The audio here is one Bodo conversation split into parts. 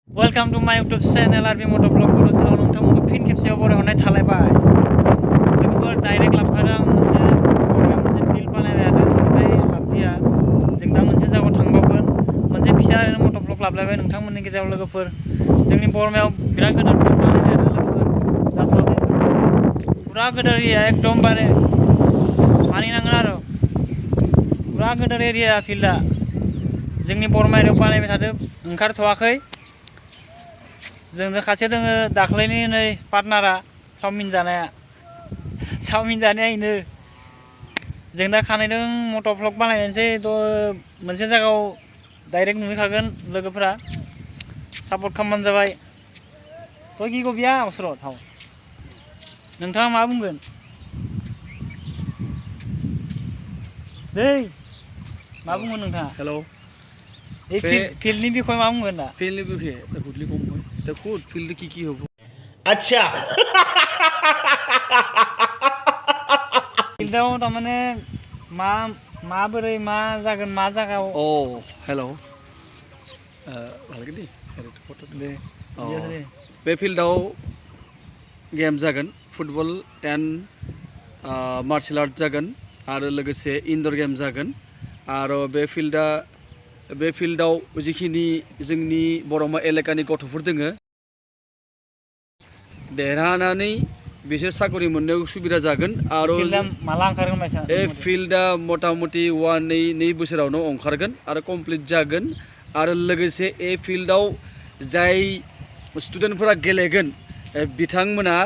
Welcome to my YouTube channel RB Moto Vlog Bodo' channel नोंथांमोनखौ फिन खेबसेयाव बरायहरनाय थालायबाय लोगोफोर डाइरेक्ट लाबोखादों आं मोनसे फिल्ड बानायनाय जादों ओमफ्राय लाबदिया जों दा मोनसे जायगायाव थांबावगोन मोनसे फिसा ओरैनो मट' भ्लग लाबलायबाय नोंथांमोननि गेजेराव लोगोफोर जोंनि बरमायाव बिराद गोदान फिल्ड बानायनाय जादों लोगोफोर जाथ'वाखै पुरा गोदोर एरिया एकदमबारे मानिनांगोन आरो पुरा गोदोर एरिया फिल्डआ जोंनि बरमा एरियायाव बानायबाय थादों ओंखारथ'वाखै जोंजों खासे दोङो दाख्लैनि नै पार्टनारा चावमिन जानाया इनो जों दा खानायदों मट' भ्लग बानायनोसै मोनसे जायगायाव डाइरेक्ट नुहैखागोन लोगोफोरा सापर्ट खालामबानो जाबाय थ' गिगौ बिया असर' थाव नोंथाङा मा बुंगोन दै मा बुंगोन नोंथाङा हेलौ फिल्डनि बिखय मा बुंगोन दा फिल्डनि बिखय हुदलि कममोन दा खुद फिल्ड की होबो अच्छा फिल्डआव तारमाने माबोरै मा जागोन मा जागायाव अ हेलौ लागोन दे बे फिल्डआव गेम जागोन फुटबल एन्ड मार्शेल आर्ट जागोन आरो लोगोसे इनडोर गेम जागोन आरो बे फिल्डआव जिखिनि जोंनि बरमा एलेकानि गथ'फोर दोङो देरहानानै बिसोर साकरि मोननायाव सुबिदा जागोन आरो माला ओंखारगोन बायसा बे फिल्डआ मथा मथि नै बोसोरावनो ओंखारगोन आरो कमप्लिट जागोन आरो लोगोसे ए फिल्डआव जाय स्टुडेन्टफोरा गेलेगोन बिथांमोना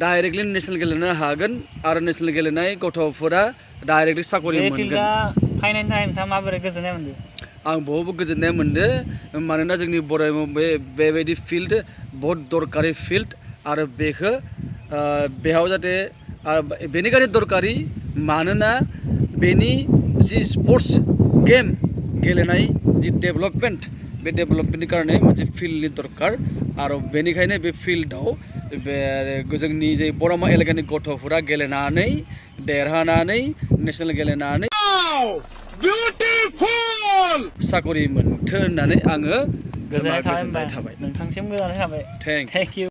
डाइरेक्टलि नेसनेल गेलेनो हागोन आरो नेसनेल गेलेनाय गथ'फोरा डाइरेक्टलि साकरि मोनगोन फाइनालनि थाखाय नोंथाङा माबोरै गोजोननाय मोनदों आं बहुद गोजोननाय मोनदों मानोना जोंनि बर'आव बेबायदि फिल्ड बहुत दरकारि फिल्ड आरो बेखौ बेयाव जाहाथे बेनिखायनो दरकारि मानोना बेनि जि स्पर्ट्स गेम गेलेनाय जि डेभेलपमेन्ट बे डेभेलपमेन्टनि कारणे मोनसे फिल्डनि दरकार आरो बेनिखायनो बे फिल्डआव जोंनि जे बरमा एलेकानि गथ'फोरा गेलेनानै देरहानानै नेसनेल गेलेनानै साकरि मोनथों होननानै आङो गोजोननाय थाबाय नोंथांसिम गोजोननाय थाबाय थेंक इउ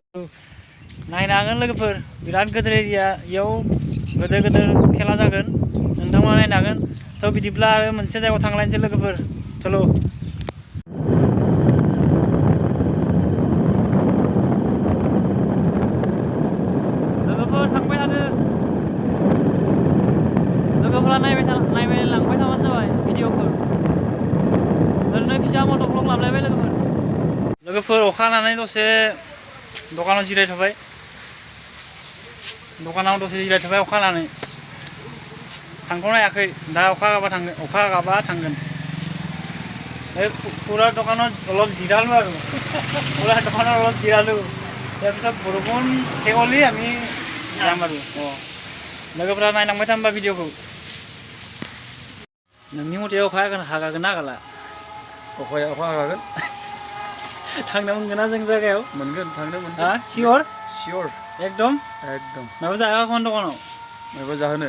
नायनो हागोन लोगोफोर बिराद गोदोर एरिया इयाव गोदोर खेला जागोन नोंथांमोना नायनो हागोन थ' बिदिब्ला आरो मोनसे जायगायाव थांलायनोसै लोगोफोर चल' लोगोफोर थांबाय थादो लोगोफोरा नायबाय लांबाय थाबानो जाबाय भिडिअखौ ओरैनो फिसा मट' भ्लग लाबलायबाय लोगोफोर अखा हानानै दसे दखानाव जिरायथ'बाय अखा हानानै थांथ'नो हायाखै दा अखा हागाबा थांगोन पुरा दखानाव অলপ জিৰালো আৰু পুৰা দোকানত অলপ জিৰালো তাৰপিছত বৰষুণ শেষলি আমি যাম আৰু लोगोफोरा नायलांबाय था होमबा भिडिअखौ नोंनि मथे अखा हागागोन ना हागाला अखा हागागोन थांनो मोनगोन ना जों जायगायाव मोनगोन थांनो मोनगोन सियर एकदम माबा जाहोगोन दखानाव माबा जाहोनो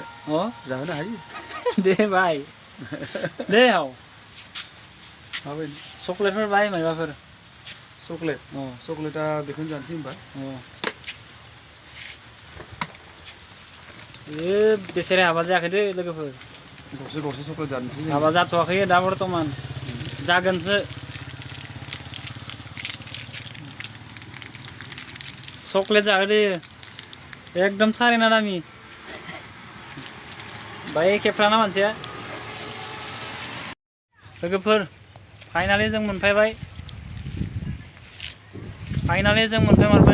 हायो दे बाय दे हाव माबायदि चक्लेटफोर बाय माबाफोर चक्लेटआ बेखौनो जानोसै होमबा बेसेरा हाबा जायाखै दे लोगोफोर गरसे चक्लेट जानोसै हाबा जाथ'वाखै दा बर्थमान जागोनसो चक्लेट जाहोदो एकदम सारेना दामि बाय खेबफ्राना मानसिया लोगोफोर फाइनालि जों मोनफैबाय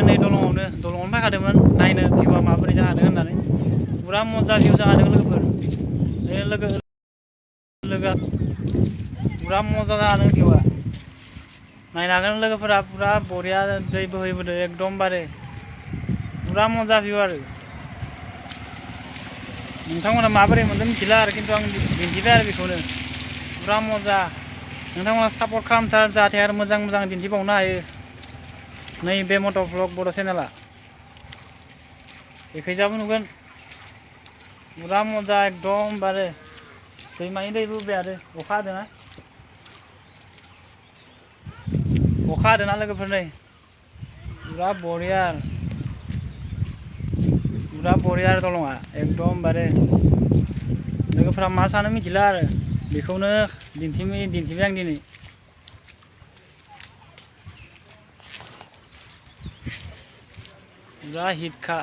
नै दलङावनो फैखादोंमोन नायनो भिउआ माबोरै जादों होननानै पुरा मजा भिउ जादों लोगोफोर पुरा मजा जादों भिउआ नायनो हागोन लोगोफोरा पुरा बरिया दै बोहैबोदों एकदमबारे पुरा मजा भिउ आरो नोंथांमोना माबोरै मोनदों मिथिला आरो खिन्थु आं दिन्थिबाय आरो बेखौनो पुरा मजा नोंथांमोना सापर्ट खालामथार जाहाथे आरो मोजां दिन्थिबावनो हायो नै बे मट' भ्लग बर' चेनेला बेखैजाबो नुगोन पुरा मजा एकदमबारे दैमानि दै बोबाय आरो अखा हादोंना अखा हादोंना लोगोफोर नै बिराद बरिया आरो दलङा एकदमबारे लोगोफोरा मा सानो मिथिला आरो बेखौनो दिन्थिबाय आं दिनै बिराद हिटखा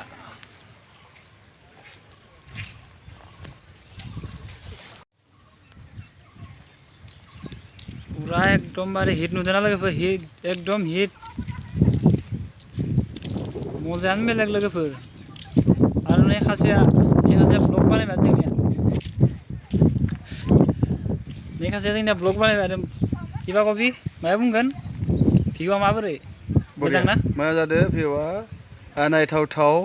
पूरा एकदमबारे हिट नुदोंना लोगोफोर हिट एकदम हिट मजायानो बेलेग लोगोफोर आरो नै खासेया ब्लग बानायबाय जोंनिया ब्लग बानायबाय किबा कबि माया बुंगोन भिउआ माबोरै मोजां ना मोजां जादों भिउआ नायथावथाव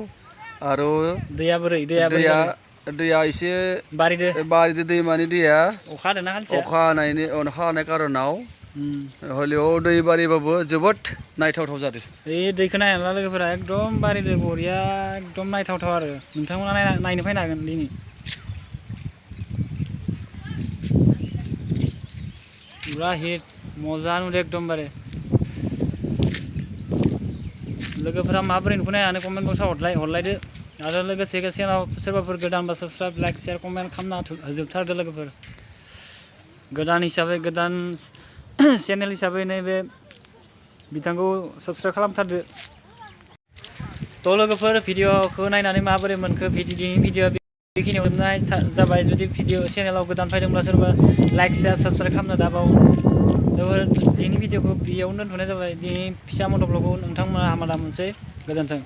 आरो दैया एसे बारिदो दैमानि दैया अखा हादोंना अखा हानाय कारनाव हलियाव दै बारिबाबो जोबोद नायथावथाव जादों बे दैखौ नायना लोगोफोरा एकदम बारिदो बरिया एकदम नायथावथाव आरो नोंथांमोना नायनो फैनो हागोन दिनै पूरा हिट मजा नुदों एकदमबारे लोगोफोरा माबोरै नुखो नायनानै कमेन्ट बक्सआव हरलायदो आरो लोगोसे चेनेलाव सोरबाफोर गोदानबा साबस्क्राइब लाइक शेयार कमेन्ट खालामना होजोबथारदो लोगोफोर गोदान चेनेल हिसाबै नैबे बिथांखौ साबस्क्राइब खालामथारदो थ' लोगोफोर भिडिअखौ नायनानै माबोरै मोनखो दिनैनि भिडिअ बेखिनियाव जाबाय जुदि भिडिअ चेनेलाव गोदान फैदोंब्ला सोरबा लाइक शेयार साबस्क्राइब खालामनो दाबाव दिनैनि भिडिअखौ बेयावनो दोनथ'नाय जाबाय दिनै फिसा मट' ब्लगखौ नोंथांमोना हामा दा मोनसै गोजोन्थों।